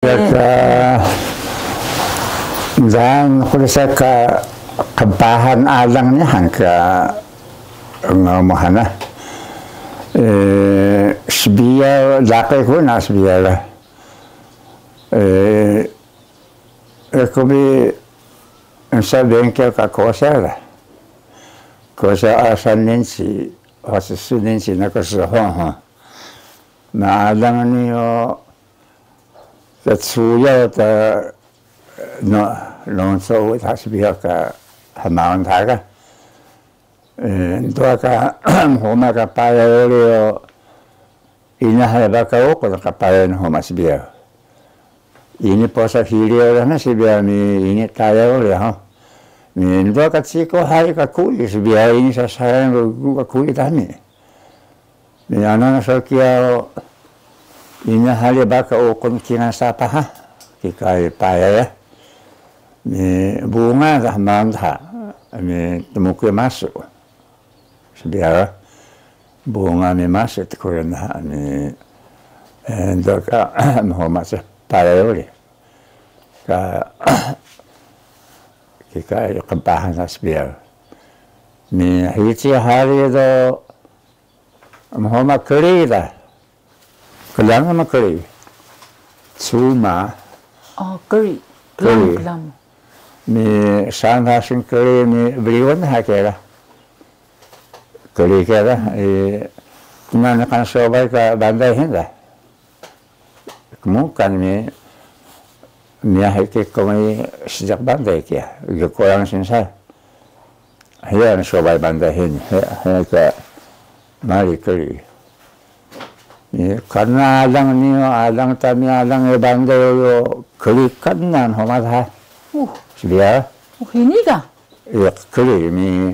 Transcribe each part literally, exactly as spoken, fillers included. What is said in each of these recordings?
Ka daan quri sa ka qbahan alang niqan ka ngomuhan na. Eh, sbiyaw laqi ku na sbiyaw la. Eh, eh, ku bi msa bengkel ka kosa la. Kosa asan ninsi, asan ninsi na kosa ho, ho. Na alang ni o Ka cuyaw ta no, nonso ta sbiyaw ka hmaun ta ka. Eh, ntuwa ka mhuma ka payay uri o, ini hay baka uqun ka payay nhuma sbiyaw. Ini posa hiriyo na sbiyaw mi ini tayay uri ho. Mi ntuwa ka ciko hay ka kuyi sbiyaw ini sasayang ru ka kuyi tami. Mi ana na so kiya o, ini hari baka uqun kingal sapah ha, kika payay ya. Mi bunga ka hmaun ta, mi tmukuy masu. Sbiyaw, bunga mi masu tkuyan ha, mi, eh, ndo ka mhuma sa payay uri. Ka, kika qbahan na sbiyaw. Mi hici hari do, Mhuma kri da. Klang ma kri. Cuma. Oh, kri. Klang, kri. Klang. Mi saan ha sin kri mi briwan ha kera. Kri kera, eh, nani kan sobay ka Banday hin da. Kmukan mi, miyah iki kami sediq Banday kiya, ge kurang sinsa. Hiya ni sobay Banday hini, hiya, hiya ka mari kri. Ni, karna alang ni, alang tami alang e Banday o kri kanan homa dha. Uh. Sbiyaw. Uh, hini ka? Iya, kri mi,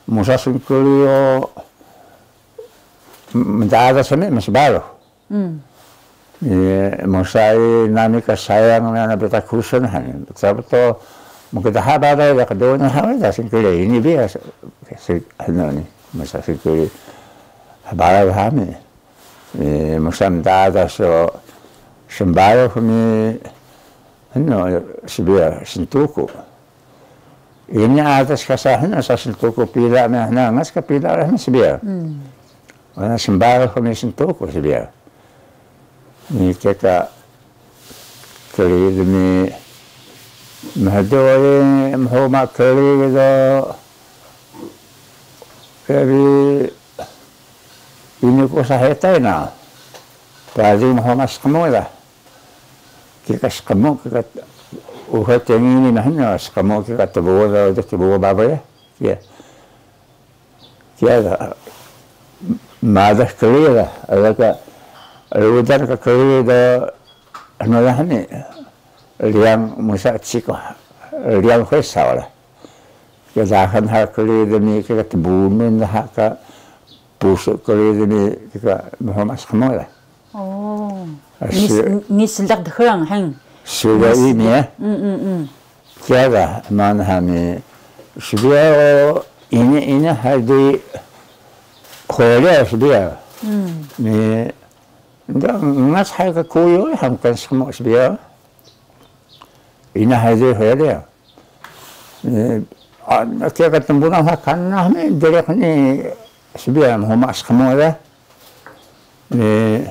musa sun kri o, m-, mdadas mi, mas baro. Mm. Ye, mosa i nami ka sayang na, na Betaq Kusun han. Sabato mkdha balay da kduna hawi da singkiri ini biya si, si, ano ni, mosa singkiri balay hami. Ye, mosa mdada so sembaro mi, ano, sbiyaw, sntuku. Ini adas ka sa hna, sa sntuku pila mi hna, ngas ka pila reh mi sbiyaw. Hmm. Wana smbal hmi sntuku sbiyaw. Ni kika kri dmi mhdu i mhuma kri do, ebi ini ku sa hetay na. Padi mhuma skmu da. Kika skmu, kika uha tengi ni mahna, skmu kika tbu da, tbu baba ya. Kiya. Kiya da, madas kri da, ada ka, rudan ka kri da, ano da hani, liang musa ciko, liang hesa wala. Kiya dahan ha kri da ni, kika tbunun da ha ka, pusu kri da ni, kika mhuma skmu da. Oh. Ah, ni, si- ni slaq dhrang hang. Sida ini ya. Mm, mm, mm. Kiya ga, mana hami, sbiyaw o, ini, ini hadi, hore sbiyaw. Mm. Ni, nda, ngas hai ka kuyo, ham kan skmu sbiyaw. Ini hadi hore. Ni, a, kiya ka tmbuna ha kana mi, direk ni, sbiyaw, mhuma skmu da. Ni,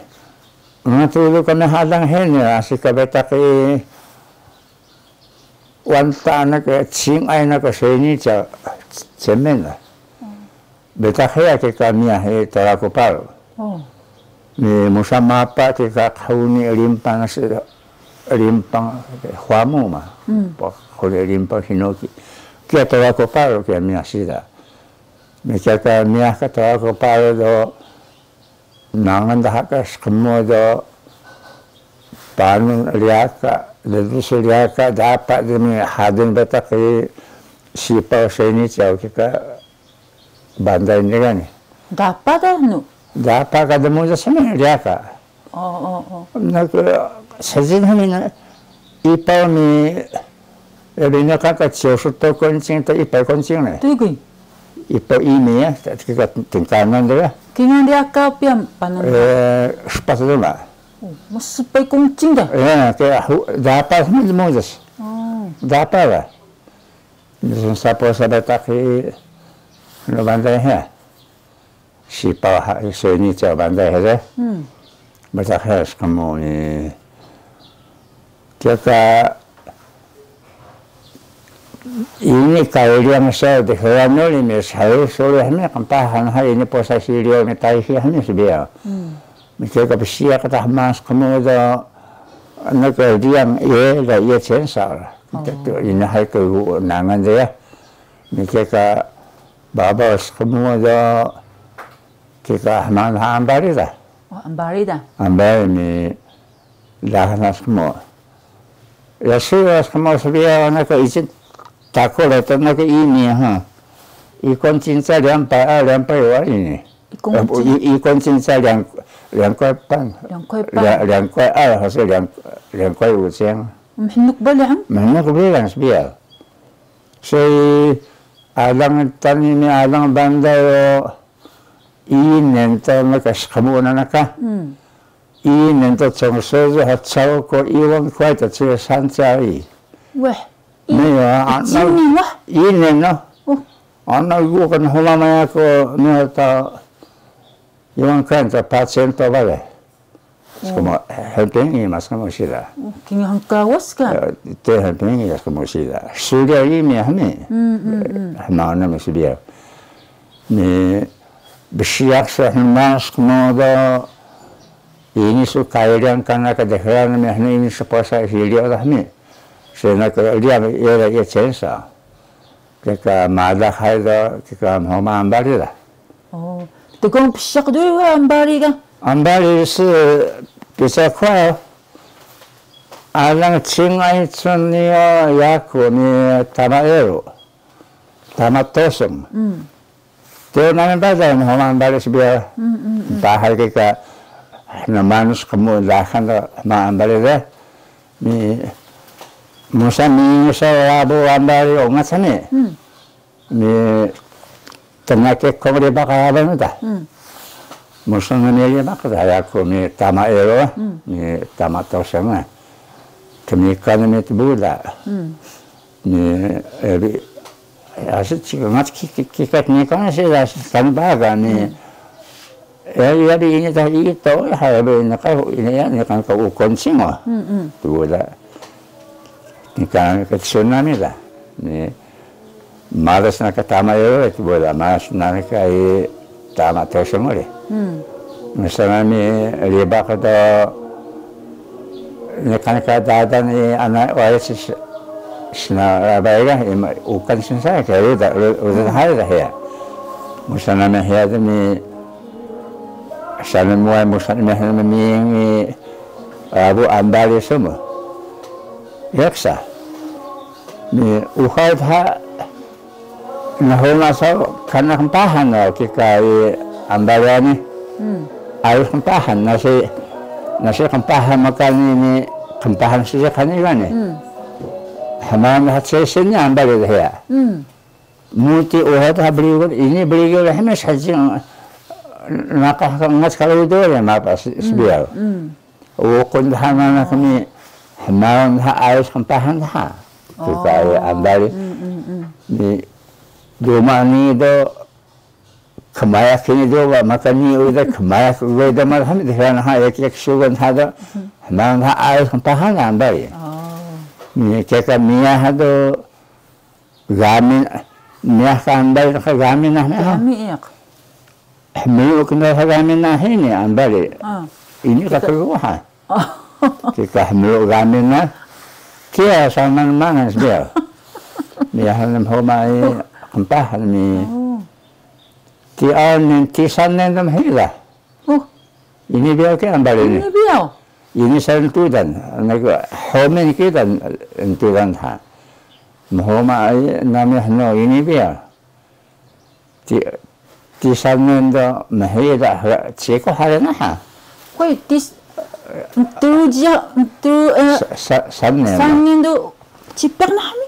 ngatulu kami hadang hini, asi ka Betaq i, wanta na ka, cingay na ka seni ca, cemen la. Betaq hiya ki ka miyah i Taraku Paru. Oh. Ni, musa mapa ki ka qhuni rimpang si, rimpang hwamu ma. Hmm. Pa, qhuni rimpang hinoki. Kiya Taraku Paru, kiya miyah sida. Ni kiya ka miyah ka Taraku Paru do, Mangan daha ka skmu do panun riyaka, dedus riyaka, dapa dmi hadun Betaq i sipaw seni caw ki ka Banday ni gani. Dapa da nu? Dapa ka dmu da seni riyaka. Oh, oh, oh. Nak sajin hami na ipaw mi Ebe, ini ka ka ciyo su to koncing to ipay koncing ne. Tukuy. Ipay ini ya, ta-, ta-, ka tingkangan de ya. Kingan de aka piya panon. Eh, spas duma. Msbay kungcing da? Ya, ke hu-, dapa hmi lmudas. Dapa ba. Nsun sapo sa betaq i no banday he. Sipaw ha, so ini ca banday he de. Betaq he skmu ni. Kika ini kailiang sa de hewan nuli mi sayu suri hmi qmpahan ha ini posa siriyo mi taihi hmi sbiyaw. Mi kika bsiyaq ta hmaan skmu do naka liang iye da iye censar. Ini hay ke nangan de ya. Mi kika babaw skmu do kika hmaan ha ambari da. Ambari da. Ambari mi daha na skmu. Ya, suwa skmu sbiyaw naka icin tako le to naka ini ha. Ikon cinca liampa, ah, liampa iwa ini. Ikon cin- I-, ikon cinca liang, liang kue pan. Liang kue pan. Liang, liang kue, ah, hasa liang, liang kue uciang. Mhnuk ba liang? Mhnuk ba liang sbiyaw. Sai alang tani ni alang banday o inen to naka skmu na naka. Inen to cong sozo ha cao ko iwang kuai ta cio sanca i. Wah, i-, inen no. Ana gu kan homa maya ko ni ta iwang kuai ta pacien to bale. Skmu hmpingi mas skmu sida. Kingal hngkawas ka? Te hmpingi mas skmu sida. Sida ini hmi. Hma na mi sida. Ni bsiyaq sa hma skmu do ini su kailiang kana ka dehran mi hnu ini su posa hiliyo da hmi. Sena ka liang ira iya censa. Kika malah hay do kika mhoma ambari da. Tgong bsiyaq do wa ambari ka? Ambari si pisa kwa alang cingay cun ni yaku ni tama eru. Tama toseng. Teo nami bada mhoma ambari sbiyaw. Pahay kika hnu manus kmu dahan do hma ambari de. Mi musa mi musa labu ambari ungat sani. Mi tnake kong ribaq alang da. Musa nami ribaq da yaku mi tama eru, mi tama toseng. Kmika nami tbula. Ni, eh, bi-, asi cika ngat ki-, ki-, kikat ni kan si da kan baga ni. Eh, ya di ini tah ito, ha, ya bi ini ka, ini ya, ini kan ka ukon singo. Tu da. Ni kan ka tsunami da. Ni, malas na ka tama yo, tu da, malas na ka i tama to semua de. Misalnya ni, ribaq do Niqan ka dadan i ana wai si, sna rabai ga ima ukan sinsa ka uda, uda hari da hiya. Musa nami hiya demi sana muai musa nami hiya nami mingi abu ambari semua. Yaksa. Ni uhai dha Nahuma saw kana qmpahan o kika i ambari ni. Ayus qmpahan nasi, nasi qmpahan maka ni, ni qmpahan sijik hani gani. Hmaan daha cesen ni ambari dheya. Muti uha daha brigun, ini brigun hmes hajing naqah ka ngas kalau dole mapa sbiyaw. Uqun dha nanaq mi hmaun dha ayus qmpahan dha. Kika ya ambari. Ni duma ni do kmayak ini do ba maka ni uda kmayak uda do ma dha mi dha nanaq ya kiya ksugun dha do. Hmaun dha ayus qmpahan dha ambari. Ni kika miyah do Gamin, miyah ka ambari ka gamin nah miyah. Gamin iya. Hmelu kna ka gamin nah ini ambari. Ini ka kruha. Kika hmelu gamin nah. Kiya saman mangan sbiyaw. Miyah nem homa i qmpahan mi. Ti anin ti sanen dem hila. Ini biyaw ki ambari ni. Ini biyaw. Ini sa ntudan, nagu homin ki dan ntudan ha. Mhoma ai nami hno ini biyaw. Ti, ti sanen do mhida ha, ciko hari na ha. Koi tis, ntu jiya, ntu, eh, sa, sa, sanen. Sanen do cipir na hami.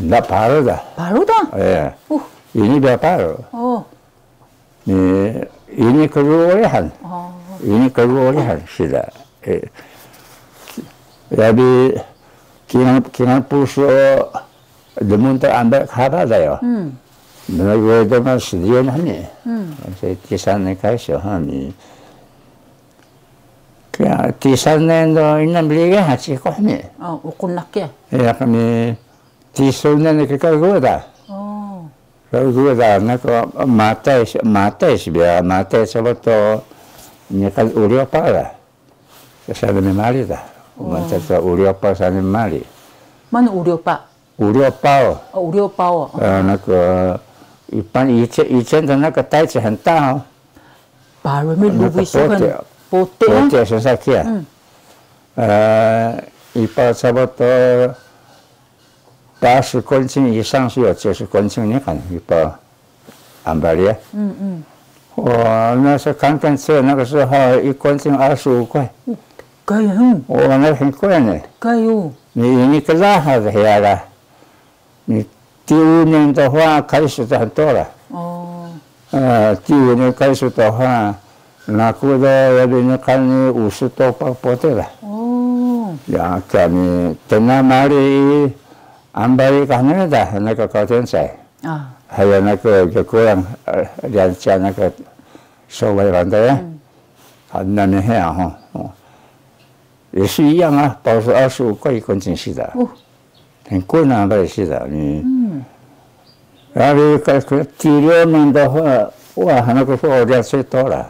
Nda paru da. Paru da? Iya. Ini biyaw paru. Ni, ini kruurihan. Ini kruurihan sida. Eh, yabi kingal, kingal pusu o dmun ta ambal khaba da yo. Hmm. Mnago dama sdiyo nami. Hmm. Sai tisan ne kai so hami. Kya tisan ne do ina mliga ha ciko hami. Oh, uqun naq ya? Ya kami tisun ne ke ka guda. Oh. Ka guda na ko matai, matai sbiya, matai sabato ni kan urio pa da. Sa ni mali da. Oh. Matai sa urio pa sa ni mali. Mana urio pa? Urio pa o. Oh, urio pa o. Eh, na ko ipan ice, ice da na ko tai ce hanta o. Paru mi lubi sukan. Pote. Pote, eh? Pote, so sa kiya. Hmm. Eh, ipa sabato 八十公斤以上是有九十公斤 ni kan, ipa ambal ya. Hmm, hmm. O, na sa kankan se, na ka so ha 一公斤二十五块. Oh, kaya, hmm. O, na hin ko ya ne. Kayo. Ni ini kelaha de ya la. Ni tiu ne ndo hua kai su ta hento la. Oh. Eh, tiu ne kai su ta hua, naku do yabi ne kan ni usu to pa pote la. Oh. Ya kami tena mari ambari kahne da, na ka kauten sai. Ah. Haya na ka ke kurang, eh, dia cia na ka so wai ranta ya. Hmm. Hana ne he aho. Oh. Isi yang ah, 八十五块一公斤 sida. Uh. Tengkuna bai sida ni. Hmm. Ari ka, ka tilio nanda hua, wa, hana ko so dia se to la.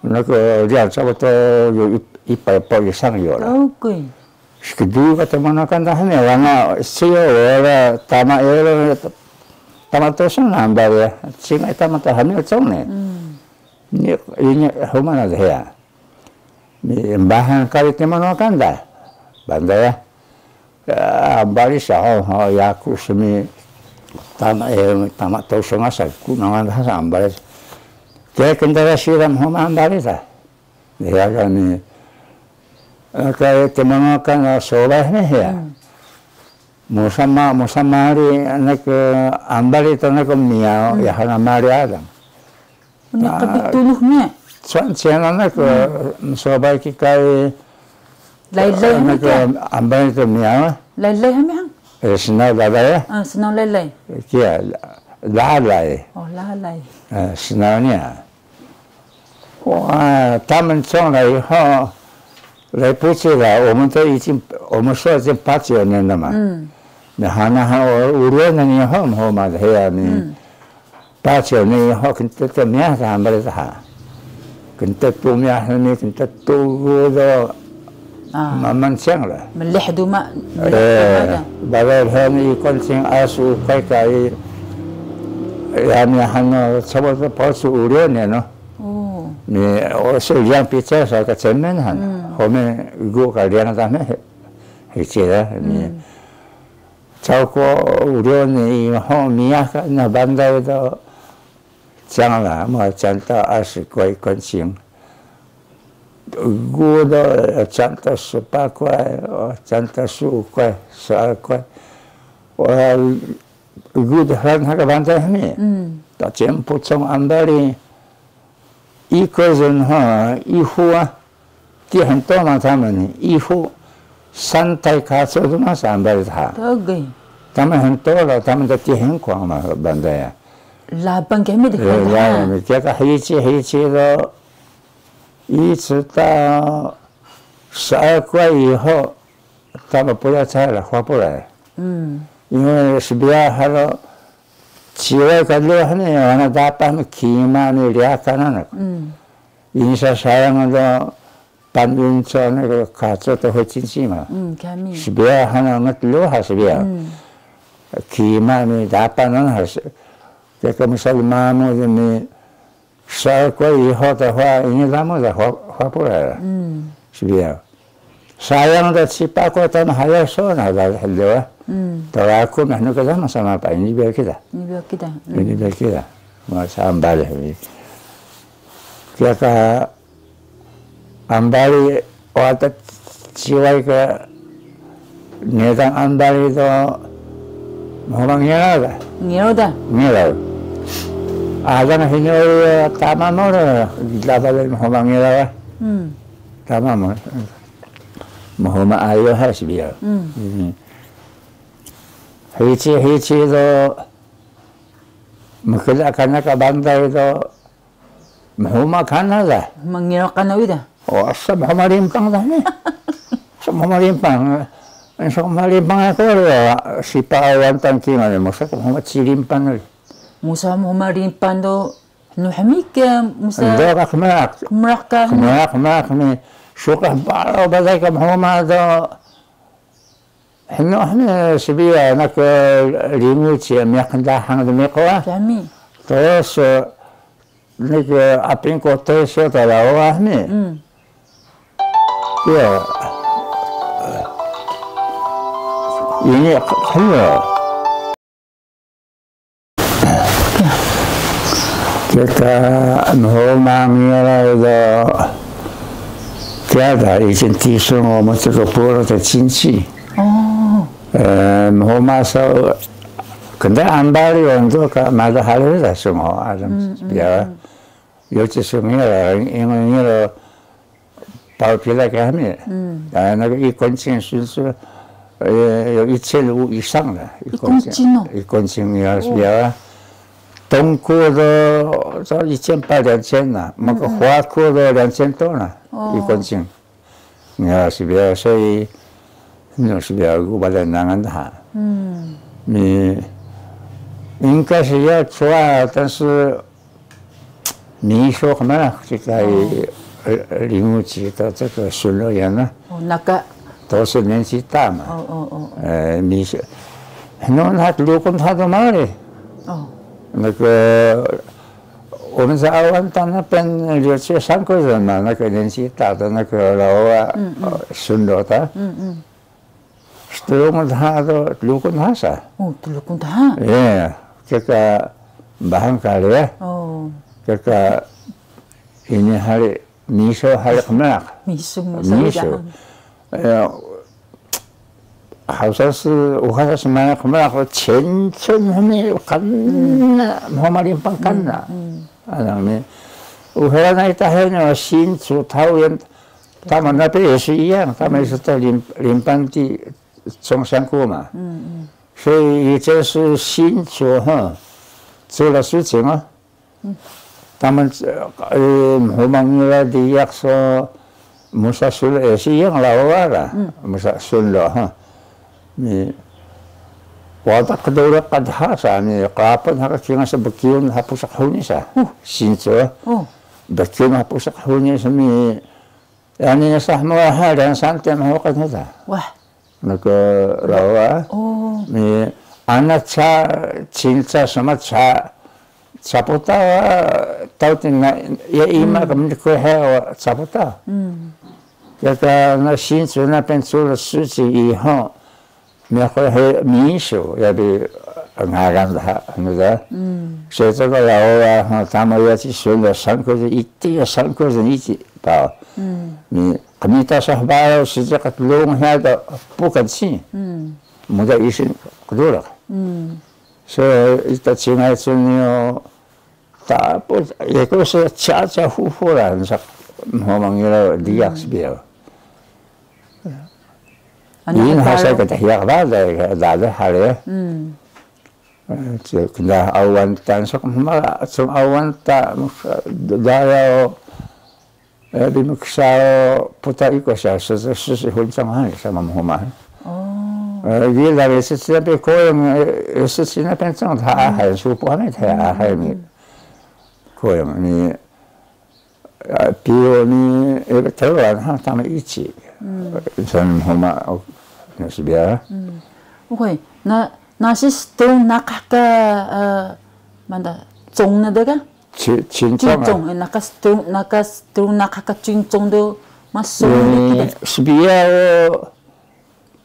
Na ko dia sa to yo ipa ipa yo sang yo la. Okay. Skdu ka te mana kan da hane, wana sio wala tama ero, tama to sang nanda ya. Singa tama to hane cong ne. Hmm. Ni, ini humana de ya. Ni mbahan kari te manu kanda. Banda ya. Ya, ambari sa ho, ho, yaku semi tama, eh, tama to so ngasa, ku nangan sa ambari. Ke kendara siram ho ma ambari sa. Ya kami, eh, kari te manu kanda so ba ne ya. Hmm. Musa ma, musa mari, anak, eh, ambari to anak miao, hmm, ya hana mari adam. Ni qbit tunux niya. Cwaan ciyan na ka msbay ki kari. Laylay hami ka kiya? Ambari to miya. Laylay hami hang? Eh, snaw lalay ya. Ah, snaw laylay. Kiya, lalay. Oh, lalay. Eh, snaw niya. Wa, taman cong lay ho. Lay puci la, 我们都已经，我们说已经八九年了嘛。嗯。Ni hana ha, uriyo na ni ho, ho ma hiya ni. 八九年以后 knttu miyah ta ambari ta ha. Knttu miyah ni knttu gu do. Ah. Maman cang la. Mlih duma, mlih duma da. Balay han i 一公斤二十五块 ka i, ya miyah han, 差不多保持五六年了。哦。Ni, o, so 量比较少 ka cemen han. 后面 gu ka 量 ta me, hici da, ni. Cawko uriyo ni ho miyah ka na Banday do, cang la, ma cang ta 二十块一公斤. Gu do, cang ta 十八块, o, cang ta 十五块, 十二块. Wa, gu do han ha ka Banday hmi. Ta cang pucung ambari. Iko zun ha, ihu ah. Ti hento ma tama ni, ihu santai kaco tu ma sa ambari ta ha. Tama hento la, tama ta ti hengkuang ma Banday ya. Labang kami de. Ya, ya, kiya ka hici, hici do. Ici ta sa kwa iho. Tama puya cala, huwa pura. Ino sbiyaw haro, ciway ka luh ni, wana dapah ni kima ni riyakan anak. Ini sa sayang do, pandun co ni kaco to ho cinci ma. Sbiyaw hana ngat luh ha sbiyaw. Kima ni dapah nan ha. Kika misal mamu ni, Sa ko iho ta huwa ini lamu da huwa, huwa pura. Sbiyaw. Sayang da cipa ko tama haya so na da hlo. Tara ku mah nu ka sama sama pa ini biar kita. Ini biar kita. Ini biar kita. Ma sa ambari. Kiya ka ambari wada ciway ka ngedang ambari do mhuma ngelaw da. Ngelaw da. Ngelaw. Alang hini o tama mu do, laba do mhuma ngelaw da. Tama mu, mhuma ayo ha sbiyaw. Hici, hici do, mkla kana ka bandar do, mhuma kana da. Mngiyo kana wida. O, asa mhuma rimpang da ni. Asa mhuma rimpang. Asa mhuma rimpang ako ri, sipa awan tang kingal, musa mhuma cirimpang ri. Musa mhuma rimpang do, hnu hmi ke musa. Ndo ka kmraq. Kmraq ka hmi. Kmraq, kmraq hmi. Suka baro balay ka mhuma do. Hnu hmi sbiyaw nak ringu ci miyah qndahang dmiqu ah. Kami. Terus, eh, nak aping ko teso talawa hmi. Hmm. Ya. Ini k-, kaya. Kika mhuma ngira do kiya da, icin tisun o mcru puro ta cinci. Oh. Eh, mhuma sa kndaan bari o ndo ka mada hari da sungo alam. Mm, mm, ya. Mm. Yoci sungira, ingon ngira Pao pila ka hmi. Mm. Ah, nak ikon cing sun su, eh, yo icin u isang la. Ikon cing, ikon cing ya, oh, ya. Tongku do, so icin pa liang cin na. Maka, mm, huaku do liang cin to na. Oh. Ikon cing. Ya, sbiyaw, so i, no, sbiyaw gu badan nangan ha. Mm. Mi, ingka siya cua, tansu, Miso kmraq cika i, oh, eh, ringu cika cika sulo yana. Oh, naka. 都是年纪大嘛。哦，哦，哦，哦。哎，miso。那他如果他都骂嘞。哦。那个，我们在阿湾到那边有些三个人嘛，那个年纪大的那个老啊，嗯，嗯。呃，巡逻的。嗯，嗯。 Strung dha do tlukun dha sa. Oh, tlukun dha. Iya, kika bahang kari ya. Oh. Kika ini hari miso hari kmraq. Miso, miso. Miso. Ya, 好像是 uka sa smraq kmraq 前村 hmi kana, mhuma rimpang kana. Alang ni. Uka na ita hini 新竹 桃园 他们那边也是一样，他们也是在林，林班地种香菇嘛。嗯，嗯。所以以前是新竹哈，做了事情啊。嗯。他们，呃，呃，mhuma ngira diyak so, musa sun lo 也是一样了，我了，嗯。Musa sun lo ha. Ni, wada qduraq ka dha sa, ni, qrapun ha ka kingal sa bkiyun ha pusaq huni sa. Oh. 新竹. Oh. Bkiyun ha pusaq huni sa ni, yani sa hmuwa ha, 两三点 hmuwa ka nita. Wah. 那个老啊。哦。你，啊，那茶，青茶什么茶，茶不到啊，到底那，也一毛，嗯。根本就快还我找不到。嗯。那个，那新竹那边出了事情以后， Miyah he miso, ya bi ngalan dha, anu da. Mm. 所以这个老啊，哈，他们要去巡逻，三个人，一定要三个人一起跑。Mm. 你，qmita sa hbaraw, seejiq ka tlung hiya do, 不敢去。Mm. Muda isin qduraq. Mm. So, ita cingal cun yo, Tapos, ya ko sa caca huhu la, sa mhuma ngira diyak sbiyaw. Ini hasa ka dhyaq ba, da, da, hari ya. Kna awan tan, so mhuma, so awan ta, daya o, Eh, bi mksa o puta iko sa, sa, sa, sa, huncang hani sama mhuma. Oh. Eh, gila, eh, sa, sa, pe koyang, eh, sa, sa, na pencang, ta ahai, supu hani, ta ahai mi. Koyang ni, eh, piyo ni, eh, tewan, ha, tama ici. Sama mhuma, oh, na sbiyaw. Okay, na, nasi stung nakah ka, eh, manda, cong na dega? Ci-, cincong, ah. Cincong, eh, naka strung, naka strung, naka ka cincong do, maso. Eh, sbiyaw o,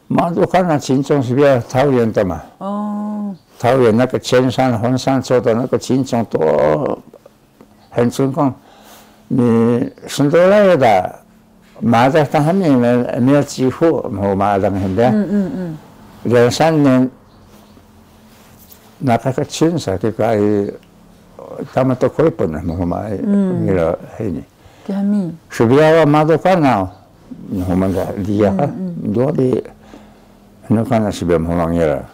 madu kana cincong sbiyaw, 桃园 tama. Oh. 桃园 naka 尖山、红山做的那个 cincong to, 很成功。你 sendolai da, Madas ta hmi, me-, miyah cihu, mhuma alang hini. Mm, mm, mm. 两三年, naka ka cin sa ki ka i, tama to koipun, mhuma i, ngira hini. Kami. Sbiyaw wa malu kana. Nhuma da diya ka. Mm, mm. Dua bi, hnu kana sbiyaw mhuma ngira.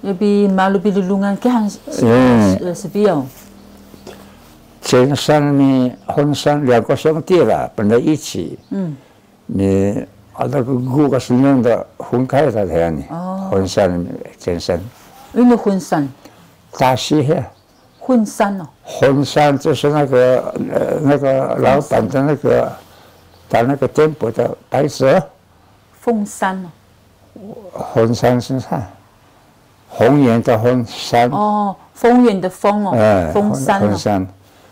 Ya bi malu bi lnglungan kiya han s-, mm, s-, sbiyaw. Censan ni Honsan, 兩個兄弟啦，本來一起。Mm. Ni ada ku gu ka snun da 分開 ta da yani. Oh. Honsan, Censan. Inu Honsan? Tashi he. 混山哦。混山就是那個，呃，那個老闆的那個，他那個店鋪的牌子。鳳山哦。混山是啥？紅顏的紅，山。哦，豐原的豐哦，哎，豐山哦。混山。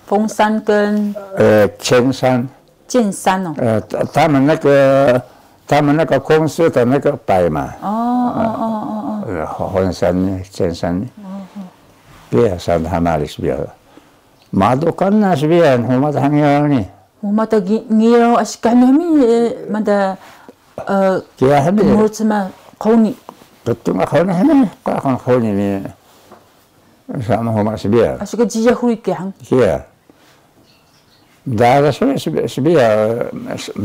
豐山跟，呃，千山。 建山哦。呃，他，他們那個，他們那個公司的那個牌嘛。哦，哦，哦，哦，哦。呃，混山呢，建山呢。哦，哦。Biya san ta hamari sbiyaw. Malu kana sbiyaw, nhuma ta hangi ni. Nhuma ta gi-, ngiyo asi ka hnu mi, eh, mada, eh, kiya hnu. Murut sama qhuni. Betul nggak qhuni hnu? Kok qhuni ni? Sama huma sbiyaw. Asi ka jiya hui kiya hang. Kiya. Dada sbiyaw, sbiyaw, sbiyaw,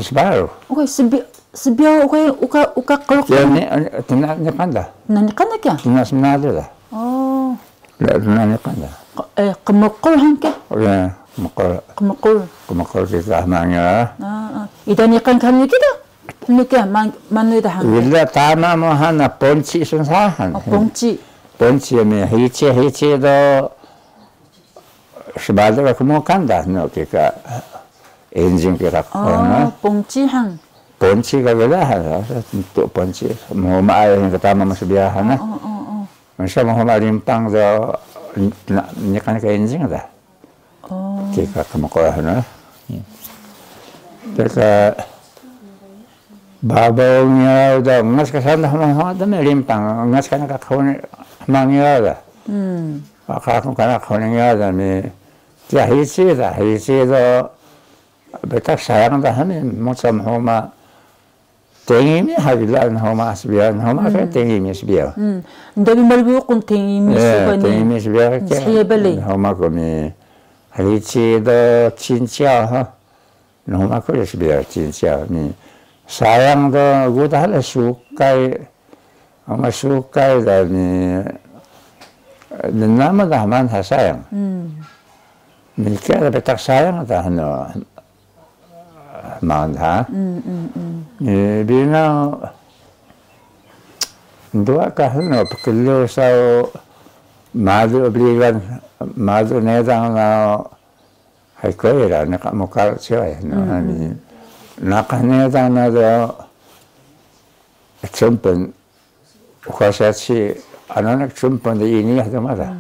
sbiyaw. Uka sbiyaw, sbiyaw, uka, uka, uka qrux. Ya, ni, tna niqan da. Tna niqan da kiya? Tna smnalu da. Oh. Ya, tna niqan da. Q-, eh, qmqul han kiya? Ya, qmqul. Qmqul. Qmqul kika hmang ya. Ah, ah. Ida niqan kami kita? Hnu kiya, man-, manu ida han? Ida tama mu hana ponci sun sa han. Oh, ponci. Ponci mi hici, hici do. Sbada ka kmukan da, no, kika engine kika. Oh, ponci han. Ponci ka gela han, tu ponci. Mhuma ay ka tama mu sbiyaw han. Oh, oh, oh, oh. Mesa mhuma rimpang do, na, niqan ka engine da. Oh. Kika kmqul han. Kika babaw ngiya da, ngas ka san da hma, hma da mi rimpang, ngas ka naka qhuni hma ngiya da. Hmm. Aka ku kana qhuni ngiya da mi, kiya hici da, hici do, bitaq sayang da hmi, musa mhuma, tengi mi ha bila nhuma sbiyaw, nhuma ka tengi mi sbiyaw. Hmm. Nda bi malu bi uqun tengi mi sbiyaw ni. Tengi mi sbiyaw ka. Saya bale. Nhuma ku mi, hici do cinciya ha. Nhuma ku ya sbiyaw cinciya ni. Sayang do gu da hala sukay. Ama sukay da ni, nama da man ha sayang. Hmm. Ni kiya da bitaq sayang da hnu man ha. Hmm, hmm, hmm. Ni binaw dua ka hnu pklu saw malu bligan, malu nedang na Hay koira, naka mkal ciway, no, ani. Naka ne da na do, cumpen, uka sa ci, ano nak cumpen de ini ya, do mada.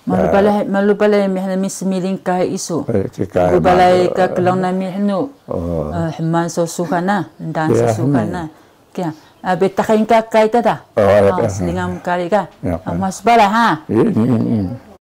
Malu balay, malu balay mi hana mi smiling ka isu. Malu balay ka klong nami hnu. Hman so suka na, ndan so suka na. Kiya, bitaq ka kay ta da. Slingan kari ka. Mas balay ha.